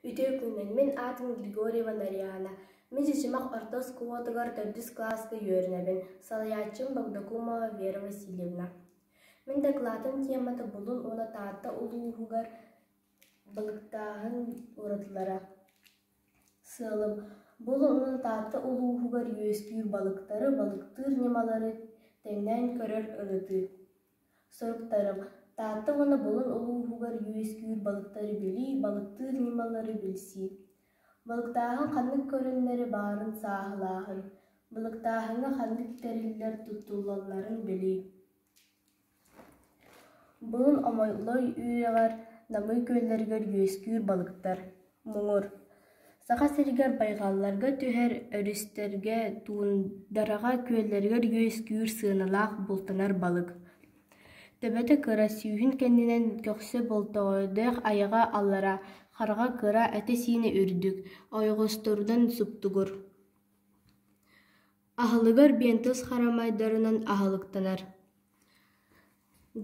Үтүө күнүнэн, мин аатым Григорьева Нарьяна. Мин Чычымах орто оскуолатыгар төрдүс кылааска үөрэнэбин, салайааччым Богдокумова Вера Васильевна. Мин дакылаатым темата Булун уонна Таатта улууһугар балыктааһын уратылара. Сыалым: Булун уонна Таатта улууһугар үөскүүр балыктары, балыктыыр ньымалары тэҥнээн көрөр ырытыы. Соруктарым: Таатта уонна Булун улууһугар үөскүүр балыктары билии, балыктыыр ньымалары билсии. Балыктааһын ханнык көрүҥнэри баарын сааһылааһын, балыктааһыҥҥа ханнык тэриллэр туттуллалларын билии. Булун Омоллой үрэҕэр Намыы күөллэригэр үөскүүр балыктар, муҥур. Саха сиригэр байҕалларга түһэр өрүстэргэ, туундараҕа күөллэригэр үөскүүр сыаналаах бултанар балык. Төбөтө кыра, сүүһүн кэннинэн көхсө болтоҕойдоох айаҕа аллара, хараҕа кыра, этэ-сиинэ үрдүк, ойоҕосторунан суптугур. Аһылыгар бентос харамайдарынан аһылыктанар.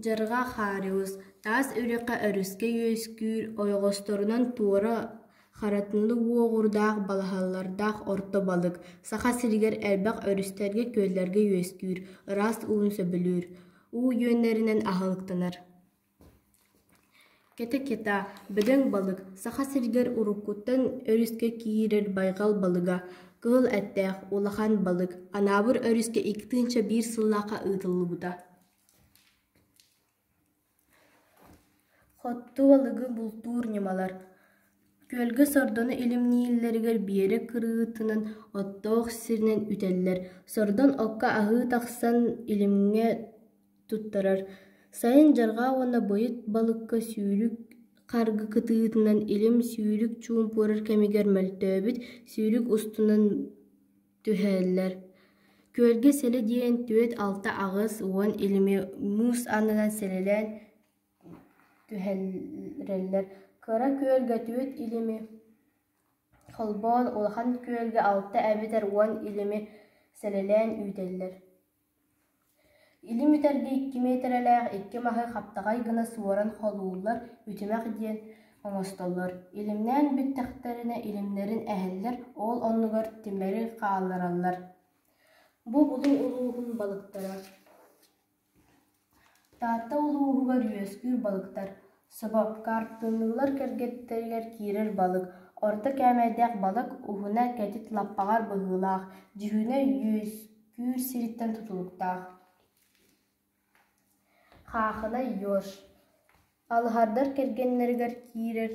Дьарҕа хариус, таас үрэххэ өрүскэ үөскүүр, ойоҕосторунан туора харатыҥы уоҕурдаах балаһалардаах орто балык, Саха сиригэр элбэх өрүстэргэ, күөллэргэ үөскүүр, ыраас ууну сөбүлүүр, уу үөннэринэн аһылыктанар. Кэтэ-кета, бөдөҥ балык, Саха сиригэр уруккуттан өрүскэ киирэр байҕал балыга, кыһыл эттээх, улахан балык, Анаабыр өрүскэ 2001 сыллаахха ыытыллыбыта. Хотту балыгы бултуур ньымалар Күөлгэ сордону илимнииллэригэр биэрэк кырыытынан оттоох сиринэн үтэллэр, сордон окко аһыы тахсан илимҥэ туттарар. Сайын дьарҕаа уонна бойут балыкка сүүрүк харгы кытыытынан илим сүүрүк чуумпурар кэмигэр мөлтөөбүт сүүрүк устунан түһэллэр. Күөлгэ сэлэ диэн 4, 6, 8, 10 илими муус аннынан сэлэлээн түһэрэллэр. Кыра күөлгэ 4 илими холбоон, улахан күөлгэ 6 эбэтэр 10 илими сэлэлээн үүтэллэр. Илим үтэргэ 2 миэтэрэлээх 2 маһы хаптаҕай гына суоран холууллар, үтүмэх диэн оҥостоллор. Илимнээн бүттэхтэринэ илимнэрин эһэллэр, ол оннугар тимири хааллараллар. Бу Булуҥ улууһун балыктара. Таатта улууһугар үөскүүр балыктар: собо, картыныылар кэргэттэригэр киирэр балык, орто кээмэйдээх балык, уһуна кэтит лаппаҕар быһыылаах, дьүһүнэ үөскүүр сириттэн тутулуктаах. Хаахынай ёж Алыһардар кэргэннэригэр киирэр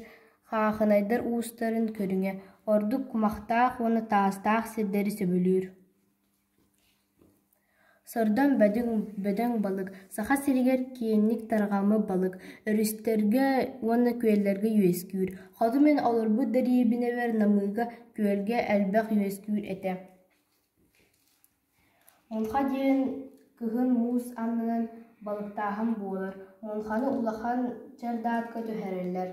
хаахынайдар уустарын көрүҥэ, ордук кумахтаах уонна таастаах сирдэри сөбүлүүр. Сордоҥ бөдөҥ балык, Саха сиригэр киэҥник тарҕаммыт балык, өрүстэргэ уонна күөллэргэ үөскүүр. Хоту мин олорбут дэриэбинэбэр Намыыга күөлгэ элбэх үөскүүр этэ. Муҥха диэн кыһын муус аннынан балыктааһын буолар, муҥханы улахан чардаакка түһэрэллэр.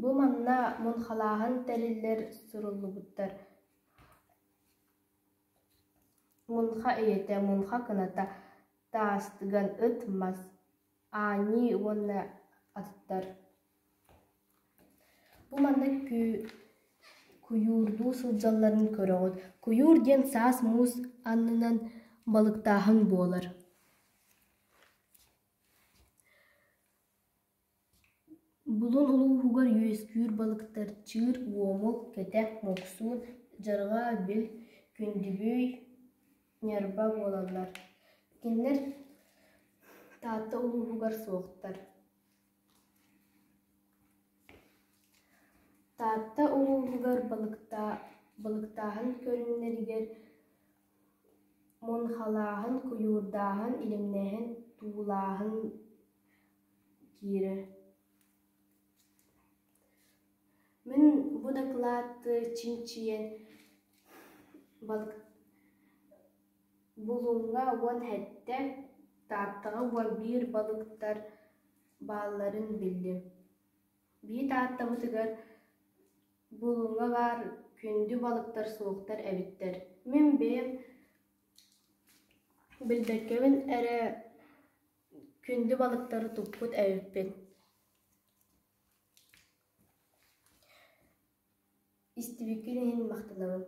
Бу манна муҥхалааһын тэриллэр суруллубуттар: муҥха ийэтэ, муҥха кыната, таастыган, ыт мас, аанньыы уонна атыттар. Бу манна куйуурдуу сылдьалларын көрөҕүт. Куйуур диэн саас муус аннынан балыктааһын буолар. Булун улууһугар үөскүүр балыктар чыыр, уомул, кэтэх, муксуун, дьарҕаа, бил, күндүбүй, ньарба буолаллар. Кинилэр Таатта улууһугар суохтар. Таатта улууһугар балыктааһын көрүҥнэригэр муҥхалааһын, куйуурдааһын, илимнээһин, туулааһын киирэр. Мин бу дакылааты чинчийэн балык Булуҥҥа 17, Тааттаҕа 11 балыктар баалларын биллим. Биир Тааттабытыгар Булуҥҥа баар күндү балыктар суохтар эбиттэр. Мин бэйэм билбэккэбин эрэ. Күндү балыктары туппут эбиппин. Истибиккин иһин махтанабын.